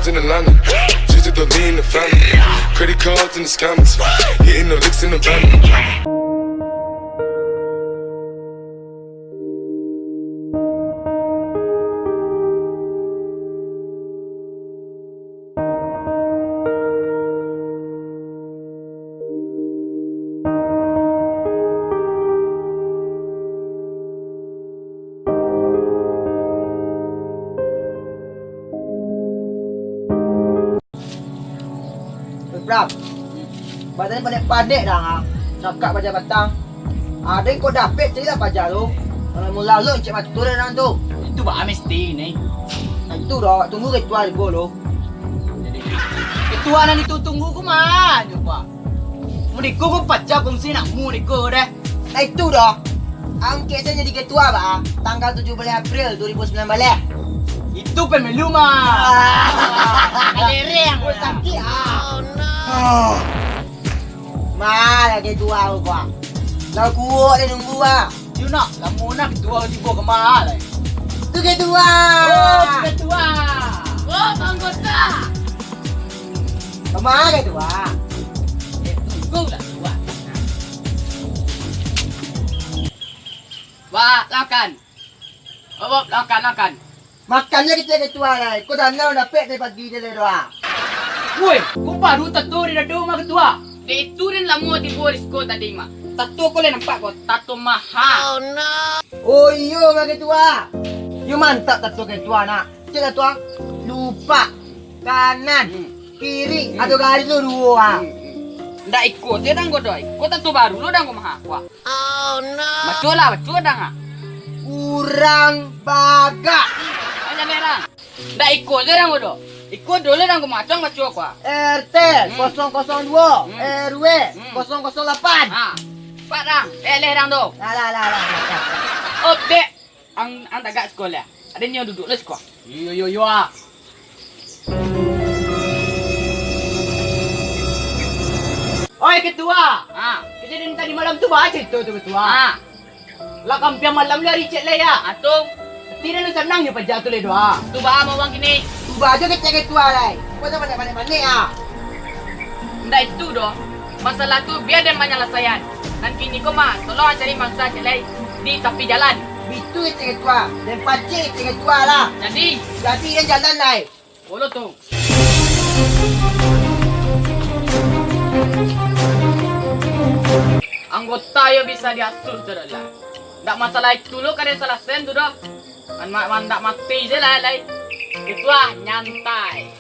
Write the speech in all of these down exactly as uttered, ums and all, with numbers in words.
in the London. Just to lean the family. Credit cards and the scammers. Hitting the licks in the van. Bram, badan panek-panek dah, ha. Cakak paja batang. Ado yang kau dapek cari lah paja tu. Kalau mula lo cek mati turun orang tu. Itu baa mesti ni. Nah, itu dah, awak tunggu ketua di bawah lo. Jadi, ketua nan itu tunggu ku mah, coba. Mun iko ko paja kongsi nak mu iko deh. Nah, itu doh. Angkek sajo jadi ketua, ba, tanggal tujuh belas April dua ribu sembilan belas. Itu pemilu, mah. Ah. Kalereng. Oh, sakik, ah. Oh, no. Ah. Malah ketua ko, ah. Lah kuok dia nunggu, ah. Yo nak, lamo nak ketua tibo ka ma lai. Tu ketua. Oh, tu ketua. Oh, anggota. Ka ma ketua? Eh, tunggu lah, ketua. Wah, lakan. Wah, lakan, lakan. Makan je kito ketua lai. Ko dana dapek dari pagi je lai doh. Woi, ko baru tato di dado mah ketua. Dek itu den lamo tibo di siko tadi mah. Tato ko lai nampak ko, tato maha. Oh no. Oh iyo mah ketua. Yo mantap tato ketua nak. Cek tato ah. Lupak. Kanan. Hmm. Kiri. Hmm. Atau garis tu duo ah. Hmm, hmm. Ndak iko je dang ko doh. Iko tato baru lo dang ko maha. Wah. Oh no. Baco lah, baco dang ah. Urang bagak. Aja merah. Ndak iko je dang ko doh. Iko dulu dang ko macam baco ko ah. R T, hmm, kosong kosong dua, hmm, R W, hmm, kosong kosong lapan. Ha. Pat dang. Eh, leh dang tu. Lah, lah, lah, lah, lah, lah. Oh, dek. Ang, ang tagak siko lah. Ado nyo duduk lah siko. Iyo, iyo, iyo ah. Oi, ketua. Ha. Kajadian tadi malam tu baa carito tu, ketua? Ha. Lah kampiang malam lah ricek lah ya. Atu. Tapi dah sanang nyo paja tu lah doh. Tu baa mauang kini? Ubah aja kecek ketua lai. Kau tak pandai-pandai ah. Ndak itu doh. Masalah tu bia den manyalasaian. Nan kini ko mah, tolong cari mangsa cek lai di tapi jalan. Bitu kecek ketua. Den pacik kecek ketua lah. Jadi? Jadi den jalan lai. Olo tu. Anggota yo bisa diasuh tu doh lah. Ndak masalah itu lo ka den salasaian tu doh. Man, man, man, ndak mati je lah lai. Itu ah, nyantai.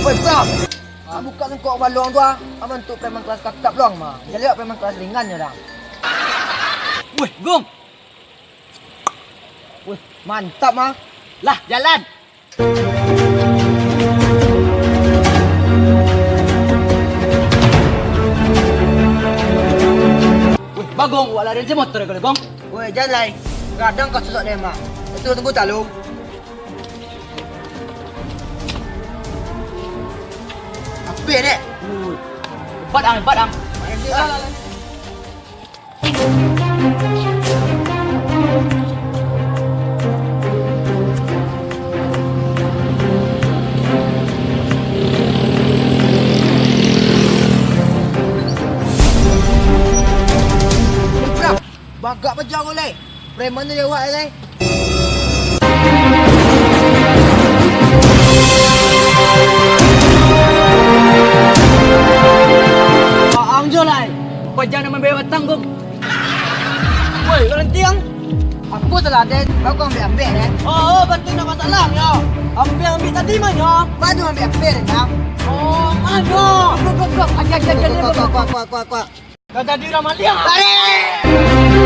Woi, Bram! Ah, buka sangkok baluang tu ah. Aman tu preman kelas kakap luang mah. Jadi awak preman kelas ringan je dah. Woi, Gong! Woi, mantap mah. Lah, jalan. Weh, Bagong, wak lari se motor ko, Bagong. Weh, jan lai. Gadang ka susok deh, Mak. Itu tunggu talu. Ape, Dek? Bat ang, bat ang. Bat ang, Dek. Alah, alah, alah. Bagak paja ko lai. Preman tu lewat lai. Paang jo lai. Paja nak mambayar batang, Gong. Woi, baranti, ang. Apo salah den? Baru kau ambiak-ambiak, den. Oh, oh, batua nak masalah, yo. Ambiak-ambiak tadi, mah, yo. Baru ambiak-ambiak, den, bang. Oh, mah, yo. Gong, gong, gong. Aja, aja, aja, aja, gong. Kuat, kuat, kuat, kuat, kuat. Dah jadi urang maliang. Tarik!